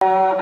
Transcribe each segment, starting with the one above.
I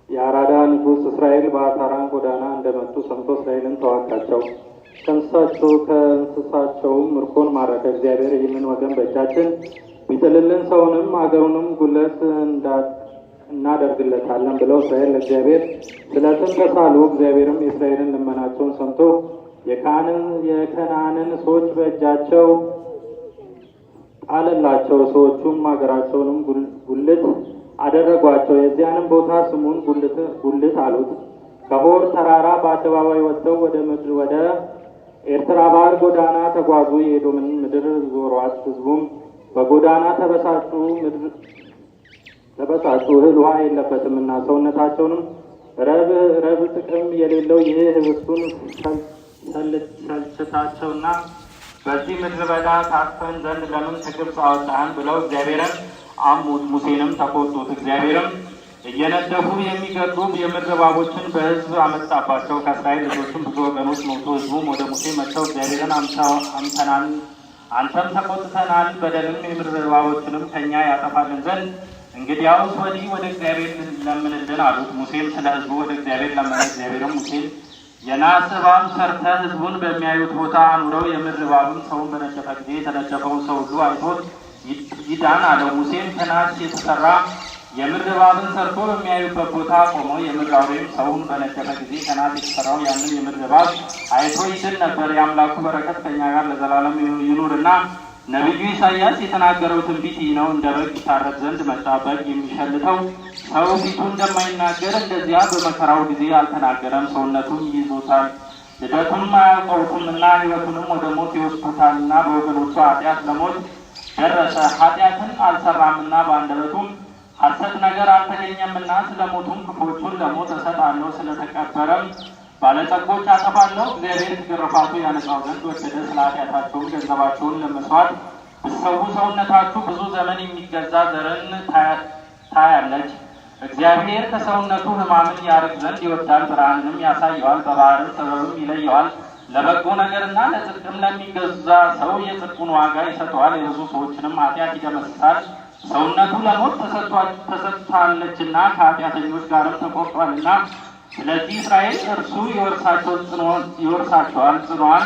የአራዳ ንጉሥ እስራኤል በአታራን ጎዳና እንደመጡ ሰምቶ እስራኤልን ተዋጋቸው፣ ከእንስሳቸውም ምርኮን ማረከ። እግዚአብሔር ይህንን ወገን በእጃችን ቢጥልልን ሰውንም አገሩንም ጉለት እናደርግለታለን ብለው እስራኤል ለእግዚአብሔር ስለትን ተሳሉ። እግዚአብሔርም የእስራኤልን ልመናቸውን ሰምቶ የከነዓንን ሰዎች በእጃቸው ጣለላቸው። ሰዎቹም አገራቸውንም ጉልት አደረጓቸው። የዚያንም ቦታ ስሙን ጉልት አሉት። ከሆር ተራራ በአደባባይ ወጥተው ወደ ምድር ወደ ኤርትራ ባህር ጎዳና ተጓዙ። የኤዶምን ምድር ዞሯት። ሕዝቡም በጎዳና ተበሳጩ፣ እህል ውሃ የለበትምና ሰውነታቸውንም ረብ ጥቅም የሌለው ይህ ህብስቱን ሰልችታቸውና በዚህ ምድረ በዳ ታጥፈን ዘንድ ለምን ከግብፅ አወጣህን ብለው እግዚአብሔርን አሙት፣ ሙሴንም ተቆጡት። እግዚአብሔርም እየነደፉ የሚገድሉ የምድር እባቦችን በሕዝብ አመጣባቸው። ከእስራኤል ልጆችም ብዙ ወገኖች ሞቱ። ሕዝቡም ወደ ሙሴ መጥተው እግዚአብሔርን አምተናል፣ አንተም ተቆጥተናል፣ በደልም የምድር እባቦችንም ከእኛ ያጠፋልን ዘንድ እንግዲያውስ ወዲህ ወደ እግዚአብሔር ለምንልን አሉት። ሙሴም ስለ ሕዝቡ ወደ እግዚአብሔር ለመነ። እግዚአብሔርም ሙሴን የናስ እባብ ሰርተህ ሕዝቡን በሚያዩት ቦታ አኑረው፣ የምድር እባብም ሰውን በነደፈ ጊዜ የተነደፈውን ሰው ሁሉ አይቶት ይዳን አለው። ሙሴም ከናስ የተሰራ የምድር እባብን ሰርቶ በሚያዩበት ቦታ ቆመው፣ የምድር አውሬም ሰውን በነደፈ ጊዜ ከናስ የተሰራው ያንን የምድር እባብ አይቶ ይድን ነበር። የአምላኩ በረከት ከእኛ ጋር ለዘላለም ይኑርና ነቢዩ ኢሳይያስ የተናገረው ትንቢት ይህ ነው። እንደ በግ ይታረድ ዘንድ መጣ። በግ የሚሸልተው ሰው ፊቱ እንደማይናገር እንደዚያ በመከራው ጊዜ አልተናገረም። ሰውነቱም ይዞታል፣ ልደቱንም አያውቀውምና ሕይወቱንም ወደ ሞት ይወስዱታልና በወገኖቹ ኃጢአት ለሞት ደረሰ። ኃጢአትን አልሰራምና በአንደበቱም ሐሰት ነገር አልተገኘምና። ስለ ሞቱም ክፉዎቹን ለሞት እሰጣለሁ፣ ስለተቀበረም ባለጸጎች አጠፋለሁ። እግዚአብሔር ከግርፋቱ ያነጻው ዘንድ ወደደ። ስለ ኃጢአታቸውም ገንዘባቸውን ለመሥዋዕት ብትሰዉ ሰውነታችሁ ብዙ ዘመን የሚገዛ ዘርን ታያለች። እግዚአብሔር ከሰውነቱ ሕማምን ያርቅ ዘንድ ይወዳል፣ ብርሃንንም ያሳየዋል፣ በባሕርም ጥበብም ይለየዋል። ለበጎ ነገርና ለጽድቅም ለሚገዛ ሰው የጽድቁን ዋጋ ይሰጠዋል፣ የብዙ ሰዎችንም ኃጢአት ይደመስሳል። ሰውነቱ ለሞት ተሰጥታለችና ከኃጢአተኞች ጋርም ተቆርጧልና። ስለዚህ እስራኤል እርሱ ይወርሳቸዋል፣ ጽኑዓን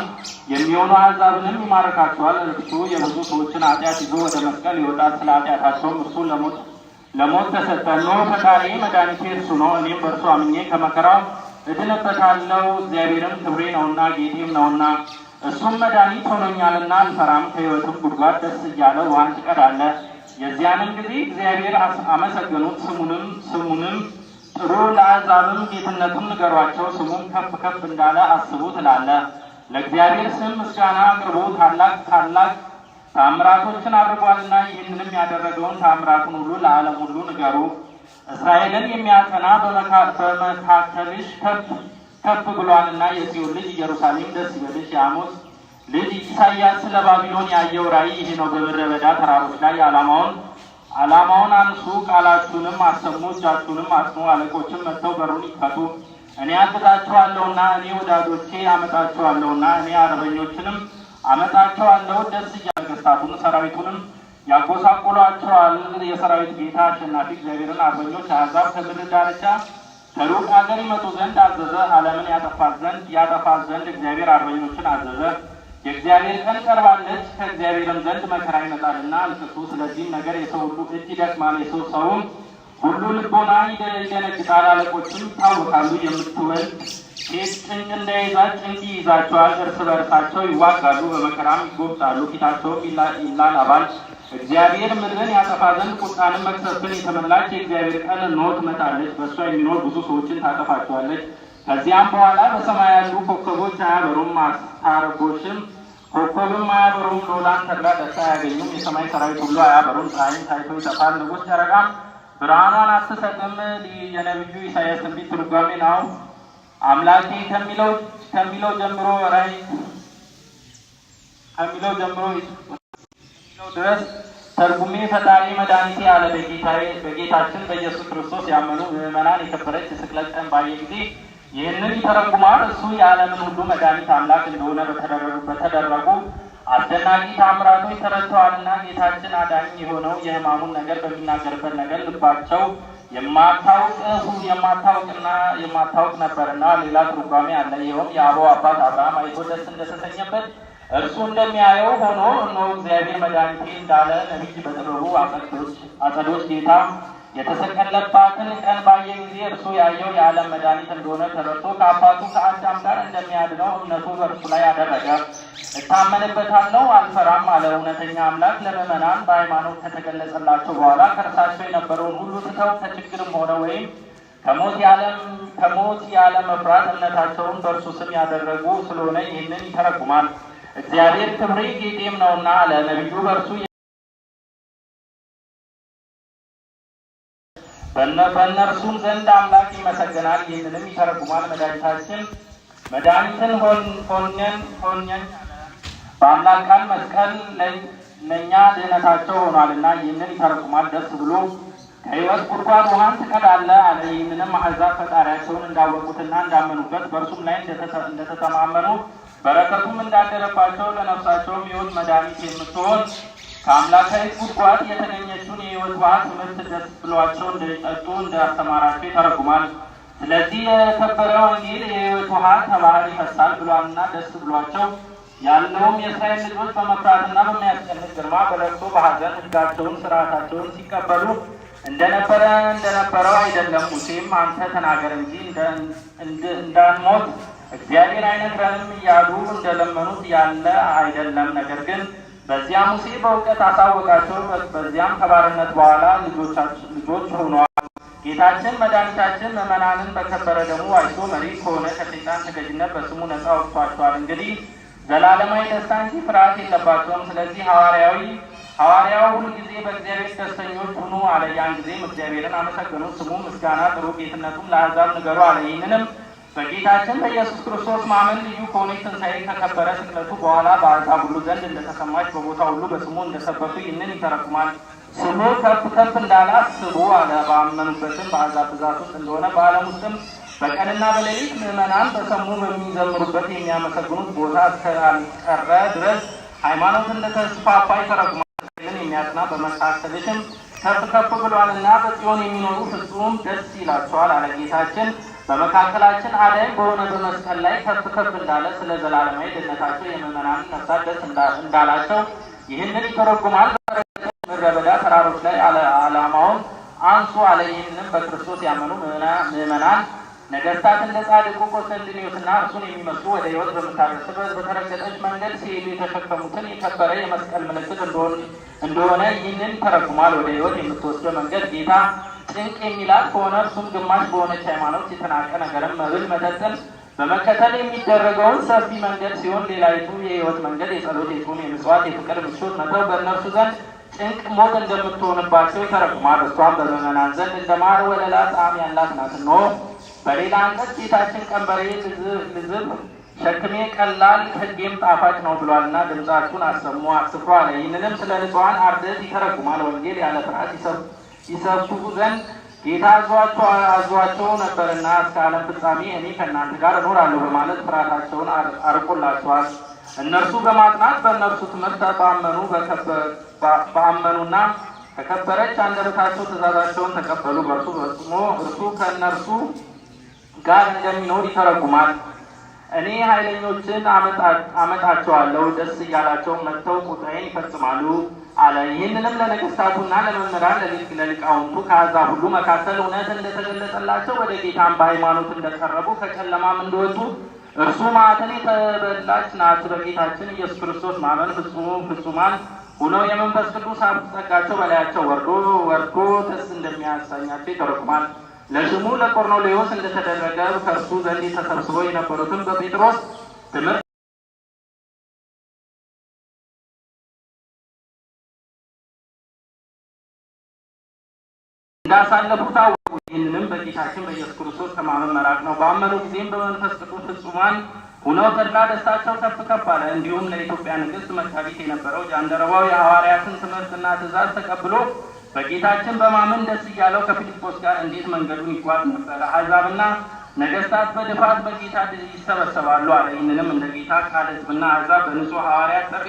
የሚሆኑ አሕዛብንም ይማርካቸዋል። እርሱ የብዙ ሰዎችን ኃጢአት ይዞ ወደ መስቀል ይወጣል፣ ስለ ኃጢአታቸውም እርሱ ለሞት ተሰጠ። እነሆ ፈጣሪ መድኃኒቴ እርሱ ነው፣ እኔም በእርሱ አምኜ ከመከራው እድንበታለሁ። እግዚአብሔርም ክብሬ ነውና ጌጤም ነውና እሱም መድኃኒት ሆኖኛልና አልፈራም። ከሕይወትም ጉድጓድ ደስ እያለ ውሃን ትቀዳለህ። የዚያንም ጊዜ እግዚአብሔር አመሰገኑት፣ ስሙንም ጥሩ፣ ለአሕዛብም ጌትነቱን ንገሯቸው። ስሙም ከፍ ከፍ እንዳለ አስቡ ትላለህ። ለእግዚአብሔር ስም ምስጋና አቅርቡ፣ ታላቅ ታላቅ ታምራቶችን አድርጓልና። ይህንንም ያደረገውን ታምራቱን ሁሉ ለዓለም ሁሉ ንገሩ። እስራኤልን የሚያጸና በመካከልሽ ከፍ ከፍ ብሏልና። የጽዮን ልጅ ኢየሩሳሌም ደስ ይበልሽ። የአሞጽ ልጅ ኢሳይያስ ስለ ባቢሎን ያየው ራእይ ይህ ነው። በምድረ በዳ ተራሮች ላይ ዓላማውን አንሱ፣ ቃላችሁንም አሰሙ፣ እጃችሁንም አጽኑ። አለቆችም መጥተው በሩን ይክፈቱ፣ እኔ አግዛችኋለሁና፣ እኔ ወዳጆቼ አመጣችኋለሁና፣ እኔ አርበኞችንም አመጣቸዋለሁ። ደስ እያለ ነገሥታቱን ሰራዊቱንም ያጎሳቁሏቸዋል። የሰራዊት ጌታ አሸናፊ እግዚአብሔርን አርበኞች አሕዛብ ከምድር ዳርቻ ከሩቅ አገር ይመጡ ዘንድ አዘዘ። ዓለምን ያጠፋት ዘንድ እግዚአብሔር አርበኞችን አዘዘ። የእግዚአብሔር ቀን ቀርባለች፣ ከእግዚአብሔርም ዘንድ መከራ ይመጣልና አልቅሱ። ስለዚህም ነገር የሰው ሁሉ እጅ ይደክማል፣ የሰው ሰውም ሁሉ ልቦና ይደነግጣል። አለቆችም ይታወካሉ። የምትወልድ ሴት ጭንቅ እንደያዛት ጭንቅ ይይዛቸዋል። እርስ በእርሳቸው ይዋጋሉ፣ በመከራም ይጎብጣሉ፣ ፊታቸውም ይላላባል። እግዚአብሔር ምድርን ያጠፋ ዘንድ ቁጣንም መቅሰፍትን የተመላች የእግዚአብሔር ቀን እነሆ ትመጣለች። በእሷ የሚኖር ብዙ ሰዎችን ታጠፋቸዋለች። ከዚያም በኋላ በሰማይ ያሉ ኮከቦች አያበሩም፣ አስታርጎሽም ኮከብም አያበሩም። ሎላን ተድላ ደስታ አያገኙም። የሰማይ ሰራዊት ሁሉ አያበሩም። ፀሐይም ታይቶ ይጠፋል፣ ንጉሥ ጨረቃም ብርሃኗን አትሰጥም። የነቢዩ ኢሳያስ ትንቢት ትርጓሜ ነው። አምላኬ ከሚለው ጀምሮ ራእይ ከሚለው ጀምሮ ድረስ ተርጉሜ ፈጣሪ መድኃኒቴ አለ። በጌታችን በኢየሱስ ክርስቶስ ያመኑ ምዕመናን የከበረች የስቅለት ቀን ባየ ጊዜ ይህንን ይተረጉማል። እሱ የዓለምን ሁሉ መድኃኒት አምላክ እንደሆነ በተደረጉ አስደናቂ ታምራቶች ተረድተዋልና። ጌታችን አዳኝ የሆነው የሕማሙን ነገር በሚናገርበት ነገር ልባቸው የማታውቅና የማታውቅ ነበርና። ሌላ ትርጓሜ አለ። ይኸውም የአበው አባት አብርሃም አይቶ ደስ እንደተሰኘበት እርሱ እንደሚያየው ሆኖ እነሆ እግዚአብሔር መድኃኒቴ እንዳለ ነቢይ በጥበቡ አጸዶች ጌታ የተሰቀለባትን ቀን ባየ ጊዜ እርሱ ያየው የዓለም መድኃኒት እንደሆነ ተረድቶ ከአባቱ ከአዳም ጋር እንደሚያድነው እምነቱ በእርሱ ላይ አደረገ። እታመንበታለሁ አልፈራም አለ። እውነተኛ አምላክ ለምዕመናን በሃይማኖት ከተገለጸላቸው በኋላ ከእርሳቸው የነበረውን ሁሉ ትተው ከችግርም ሆነ ወይም ከሞት ያለ መፍራት እምነታቸውን በእርሱ ስም ያደረጉ ስለሆነ ይህንን ይተረጉማል። እግዚአብሔር ክብሬ ጌጤም ነውና አለ። ነቢዩ በእርሱ በእነርሱም ዘንድ አምላክ ይመሰገናል። ይህንንም ይተረጉማል። መድኃኒታችን መድኃኒትን ሆነን ሆነን በአምላክ ቃል መስቀል ለእኛ ድህነታቸው ሆኗልና ይህንን ይተረጉማል። ደስ ብሎ ከሕይወት ጉድጓድ ውሃን ትቀዳለህ አለ። ይህንንም አሕዛብ ፈጣሪያቸውን እንዳወቁትና እንዳመኑበት በእርሱም ላይ እንደተተማመኑ በረከቱም እንዳደረባቸው ለነፍሳቸውም ሕይወት መድኃኒት የምትሆን ከአምላካዊ ጉድጓድ የተገኘችውን የሕይወት ውሃ ትምህርት ደስ ብሏቸው እንደጠጡ እንዳስተማራቸው ይተረጉማል። ስለዚህ የከበረ ወንጌል የሕይወት ውሃ ከባህር ይፈሳል ብሏልና ደስ ብሏቸው ያለውም የእስራኤል ልጆች በመፍራትና በሚያስጨንቅ ግርማ በለቅሶ በሐዘን ሕጋቸውን ስርዓታቸውን ሲቀበሉ እንደነበረ እንደነበረው አይደለም። ሙሴም አንተ ተናገር እንጂ እንዳንሞት እግዚአብሔር አይነግረንም እያሉ እንደለመኑት ያለ አይደለም። ነገር ግን በዚያ ሙሴ በእውቀት አሳወቃቸው። በዚያም ከባርነት በኋላ ልጆች ሆነዋል። ጌታችን መድኃኒታችን ምዕመናንን በከበረ ደሙ ዋጅቶ መሪ ከሆነ ከሰይጣን ተገዥነት በስሙ ነፃ ወጥቷቸዋል። እንግዲህ ዘላለማዊ ደስታ እንጂ ፍርሃት የለባቸውም። ስለዚህ ሐዋርያዊ ሐዋርያው ሁልጊዜ በእግዚአብሔር ደስተኞች ሁኑ አለ። ያን ጊዜም እግዚአብሔርን አመሰገኑ። ስሙ ምስጋና ጥሩ፣ ጌትነቱም ለአሕዛብ ንገሩ አለ። ይህንንም በጌታችን በኢየሱስ ክርስቶስ ማመን ልዩ ከሆነች ትንሣኤ ከከበረ ስቅለቱ በኋላ በአሕዛብ ሁሉ ዘንድ እንደተሰማች በቦታ ሁሉ በስሙ እንደሰበኩ ይህንን ይተረጉማል። ስሙ ከፍ ከፍ እንዳለ አስቡ አለ። ባመኑበትም በአሕዛብ ብዛት ውስጥ እንደሆነ በዓለም ውስጥም በቀንና በሌሊት ምዕመናን በሰሙ በሚዘምሩበት የሚያመሰግኑት ቦታ እስካልቀረ ድረስ ሃይማኖት እንደተስፋፋ ይተረጉማል። የሚያጽና በመካከልሽም ከፍ ከፍ ብሏልና በጽዮን የሚኖሩ ፍጹም ደስ ይላቸዋል አለ። ጌታችን በመካከላችን አዳኝ በሆነ በመስቀል ላይ ከፍ ከፍ እንዳለ ስለ ዘላለማዊ ድነታቸው የምዕመናንን ነፍሳት ደስ እንዳላቸው ይህንን ይተረጉማል። ምድረ በዳ ተራሮች ላይ ዓላማውን አንሱ አለ። ይህንንም በክርስቶስ ያመኑ ምዕመናን ነገስታት እንደ ጻድቁ ቆስጠንጢኖስና እርሱን የሚመስሉ ወደ ሕይወት በምታደርስበት በተረገጠች መንገድ ሲሄዱ የተሸከሙትን የከበረ የመስቀል ምልክት እንደሆነ ይህንን ተረጉሟል። ወደ ሕይወት የምትወስደው መንገድ ጌታ ጭንቅ የሚላት ከሆነ እርሱም ግማሽ በሆነች ሃይማኖት የተናቀ ነገርም መብል መጠጥን በመከተል የሚደረገውን ሰፊ መንገድ ሲሆን፣ ሌላይቱ የሕይወት መንገድ የጸሎት፣ የጾም፣ የምጽዋት፣ የፍቅር ምቾት መተው በእነርሱ ዘንድ ጭንቅ ሞት እንደምትሆንባቸው ይተረጉማል። እሷም በምዕመናን ዘንድ እንደ ማር ወለላ ጣዕም ያላት ናት። እነሆ በሌላ አንቀጽ ጌታችን ቀንበሬ ልዝብ ሸክሜ ቀላል ሕጌም ጣፋጭ ነው ብሏልና ድምፃችሁን አሰሙ አስፍሩ አለ። ይህንንም ስለ ንጹሐን አርድእት ይተረጉማል። ወንጌል ያለ ፍርሃት ይሰብኩ ዘንድ ጌታ አዟቸው ነበርና እስከ ዓለም ፍጻሜ እኔ ከእናንተ ጋር እኖራለሁ በማለት ፍርሃታቸውን አርቆላቸዋል። እነርሱ በማጥናት በእነርሱ ትምህርት በአመኑና ከከበረች አንደበታቸው ትእዛዛቸውን ተቀበሉ። በእርሱ ፈጽሞ እርሱ ከእነርሱ ጋር እንደሚኖር ይተረጉማል። እኔ ኃይለኞችን አመጣቸዋለሁ፣ ደስ እያላቸው መጥተው ቁጣዬን ይፈጽማሉ አለ። ይህንንም ለነገስታቱና ለመምህራን ለሊቃውንቱ ከአሕዛብ ሁሉ መካከል እውነት እንደተገለጠላቸው ወደ ጌታም በሃይማኖት እንደቀረቡ ከጨለማም እንደወጡ እርሱ መዓትን የተበላች ናት። በጌታችን ኢየሱስ ክርስቶስ ማመን ፍጹማን ሆነው የመንፈስ ቅዱስ ሀብት ጸጋቸው በላያቸው ወርዶ ወርዶ ደስ እንደሚያሰኛቸው ይተረጉማል። ለስሙ ለቆርኔሌዎስ እንደተደረገ ከእርሱ ዘንድ ተሰብስበው የነበሩትን በጴጥሮስ ትምህርት እንዳሳለፉ ታወቁ። ይህንንም በጌታችን በኢየሱስ ክርስቶስ ከማመን መራቅ ነው። ባመኑ ጊዜም በመንፈስ ቅዱስ ፍጹማን ሆነው ተድላ ደስታቸው ከፍ ከፍ አለ። እንዲሁም ለኢትዮጵያ ንግሥት መጋቢት የነበረው ጃንደረባው የሐዋርያትን ትምህርትና ትእዛዝ ተቀብሎ በጌታችን በማመን ደስ እያለው ከፊልጶስ ጋር እንዴት መንገዱን ይጓዝ ነበር። አሕዛብና ነገስታት በድፋት በጌታ ይሰበሰባሉ አለ። ይህንንም እንደ ጌታ ቃል ሕዝብና አሕዛብ በንጹሕ ሐዋርያት ጥሪ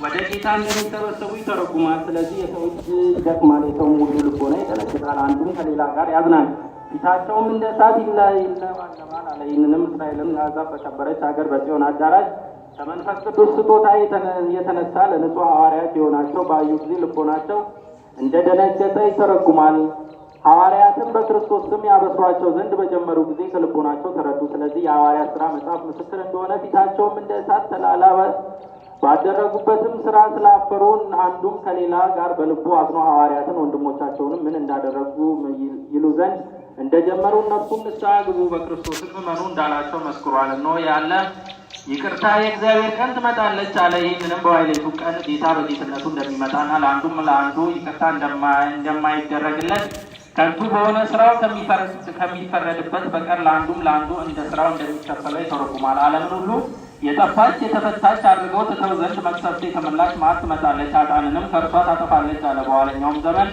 ወደ ጌታ እንደሚሰበሰቡ ይተረጉማል። ስለዚህ የሰው እጅ ይደክማል፣ የሰው ሙሉ ልቦና ይደነግጣል፣ አንዱም ከሌላ ጋር ያዝናል፣ ፊታቸውም እንደ እሳት ይለባለባል አለ። ይህንንም እስራኤልም ለአሕዛብ በከበረች ሀገር በጽዮን አዳራሽ ከመንፈስ ቅዱስ ስጦታ የተነሳ ለንጹሕ ሐዋርያት የሆናቸው ባዩ ጊዜ ልቦናቸው እንደደነገጠ ይተረጉማል። ሐዋርያትም በክርስቶስ ስም ያበስሯቸው ዘንድ በጀመሩ ጊዜ ከልቦናቸው ተረዱ። ስለዚህ የሐዋርያት ሥራ መጽሐፍ ምስክር እንደሆነ ፊታቸውም እንደ እሳት ተላላበ። ባደረጉበትም ስራ ስላፈሩ አንዱም ከሌላ ጋር በልቡ አዝኖ ሐዋርያትን ወንድሞቻቸውንም ምን እንዳደረጉ ይሉ ዘንድ እንደጀመሩ እነርሱም ንስሐ ግቡ በክርስቶስም እመኑ እንዳላቸው መስክሯል። እነሆ ያለ ይቅርታ የእግዚአብሔር ቀን ትመጣለች አለ። ይህንንም በኋላይቱ ቀን ጌታ በጌትነቱ እንደሚመጣና ለአንዱም ለአንዱ ይቅርታ እንደማይደረግለት ከንቱ በሆነ ስራው ከሚፈረድበት በቀር ለአንዱም ለአንዱ እንደ ስራው እንደሚከፈለው ይተረጉማል። ዓለምን ሁሉ የጠፋች የተፈታች አድርገው ትተው ዘንድ መቅሰፍት የተመላች መዓት ትመጣለች፣ ኃጥአንንም ከእርሷ ታጠፋለች አለ። በኋለኛውም ዘመን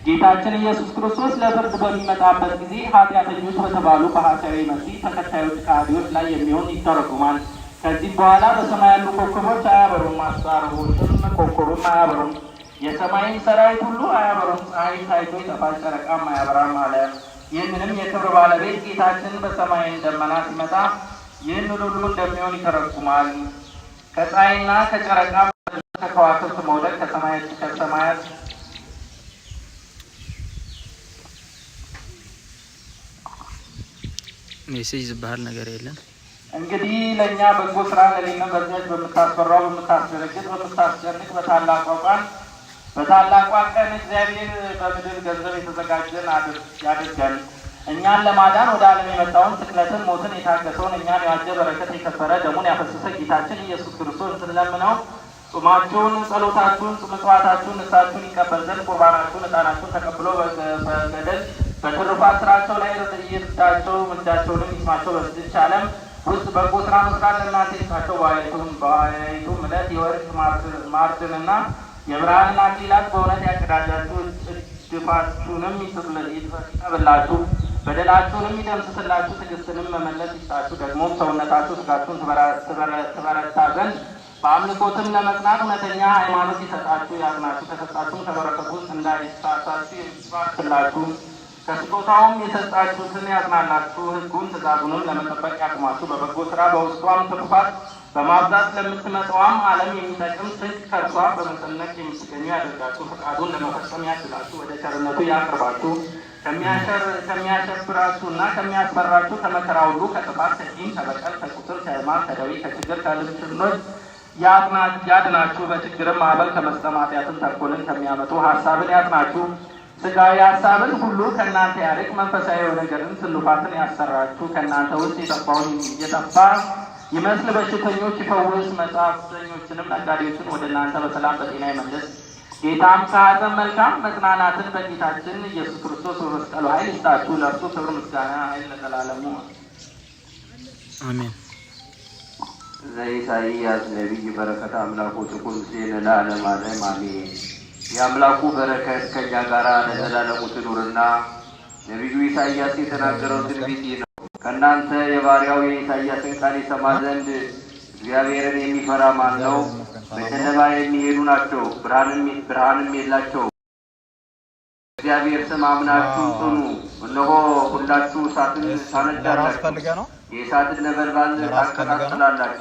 ጌታችን ኢየሱስ ክርስቶስ ለፍርድ በሚመጣበት ጊዜ ኃጢአተኞች በተባሉ በሐሳዊ መሲህ ተከታዮች ከሃዲዎች ላይ የሚሆን ይተረጉማል። ከዚህም በኋላ በሰማይ ያሉ ኮከቦች አያበሩም፣ አስታሮችም ኮከብም አያበሩም፣ የሰማይም ሰራዊት ሁሉ አያበሩም። ፀሐይ ታይቶ ይጠፋል፣ ጨረቃም አያበራም አለ። ይህንንም የክብር ባለቤት ጌታችን በሰማይን ደመና ሲመጣ ይህንን ሁሉ እንደሚሆን ይተረጉማል። ከፀሐይና ከጨረቃ ከከዋክብት መውደቅ ከሰማያት message ዝበሃል ነገር የለን። እንግዲህ ለእኛ በጎ ስራ ለሌለ በዚያች በምታስፈራው በምታስደነግጥ በምታስጨንቅ በታላቋ ቀን በታላቋ ቀን እግዚአብሔር በምድር ገንዘብ የተዘጋጀን ያድርገን። እኛን ለማዳን ወደ ዓለም የመጣውን ስቅለትን፣ ሞትን የታገሰውን እኛን የዋጀ በረከት የከበረ ደሙን ያፈሰሰ ጌታችን ኢየሱስ ክርስቶስ ስንለምነው ጾማችሁን፣ ጸሎታችሁን፣ ምጽዋታችሁን፣ ንስሐችሁን ይቀበል ዘንድ ቁርባናችሁን፣ ዕጣናችሁን ተቀብሎ በገደል በትሩፋት ስራቸው ላይ ይርዳቸው፣ ምልጃቸውንም ይስማቸው። በዚህች ዓለም ውስጥ በጎ ስራ መስራት ለእናንተ ይስጣቸው። በዋይቱም ዕለት የወርቅ ማዕድንና የብርሃንን አክሊላት በእውነት ያቀዳጃችሁ፣ እድፋችሁንም ይጠብላችሁ፣ በደላችሁንም ይደምስስላችሁ፣ ትዕግስትንም መመለስ ይስጣችሁ። ደግሞም ሰውነታችሁ ስጋችሁን ትበረታ ዘንድ በአምልኮትም ለመጽናት እውነተኛ ሃይማኖት ይሰጣችሁ ያጽናችሁ። ከሰጣችሁም ከበረከቱ ውስጥ እንዳይሳሳችሁ ይባርክላችሁ። ከስጦታውም የሰጣችሁትን ያጽናላችሁ፣ ሕጉን ትእዛዙንም ለመጠበቅ ያቁማችሁ። በበጎ ስራ በውስጧም ትሩፋት በማብዛት ለምትመጣዋም ዓለም የሚጠቅም ስንቅ ከእርሷ በመሰነቅ የምትገኙ ያደርጋችሁ። ፈቃዱን ለመፈጸም ያድላችሁ፣ ወደ ቸርነቱ ያቅርባችሁ። ከሚያሸብራችሁ እና ከሚያስፈራችሁ ከመከራ ሁሉ፣ ከጥፋት፣ ከቂም፣ ከበቀል፣ ከቁስል፣ ከሕማም፣ ከደዌ፣ ከችግር፣ ከልምሽኖች ያድናችሁ። በችግርም ማዕበል ከመስጠም ኃጢአትን ተንኮልን ከሚያመጡ ሀሳብን ያጽናችሁ። ስጋዊ ሀሳብን ሁሉ ከእናንተ ያርቅ። መንፈሳዊ ነገርን ስሉፋትን ያሰራችሁ። ከእናንተ ውስጥ የጠፋውን የጠፋ ይመስል በሽተኞች ይፈውስ። መጻተኞችንም ነጋዴዎችን ወደ እናንተ በሰላም በጤና ይመልስ። ጌታም ከሐዘን መልካም መጽናናትን በጌታችን ኢየሱስ ክርስቶስ በመስቀሉ ኃይል ይስጣችሁ። ለእርሱ ክብር፣ ምስጋና፣ ኃይል ለዘላለሙ አሜን። ዘኢሳይያስ ነቢይ በረከተ አምላኩ ትኩን ምስሌነ ለዓለመ ዓለም አሜን። የአምላኩ በረከት ከእኛ ጋር ለዘላለሙ ትኑርና ነቢዩ ኢሳይያስ የተናገረው ትንቢት ይህ ነው። ከእናንተ የባሪያው የኢሳይያስን ቃል ይሰማ ዘንድ እግዚአብሔርን የሚፈራ ማን ነው? በጨለማ የሚሄዱ ናቸው፣ ብርሃንም የላቸው። እግዚአብሔር ስም አምናችሁ ጽኑ። እነሆ ሁላችሁ እሳትን ለራስ ታነዳላችሁ፣ ፈልገህ ነው? የእሳትን ነበልባል ለራስ ፈልገህ ነው? ታቀጣጥላላችሁ።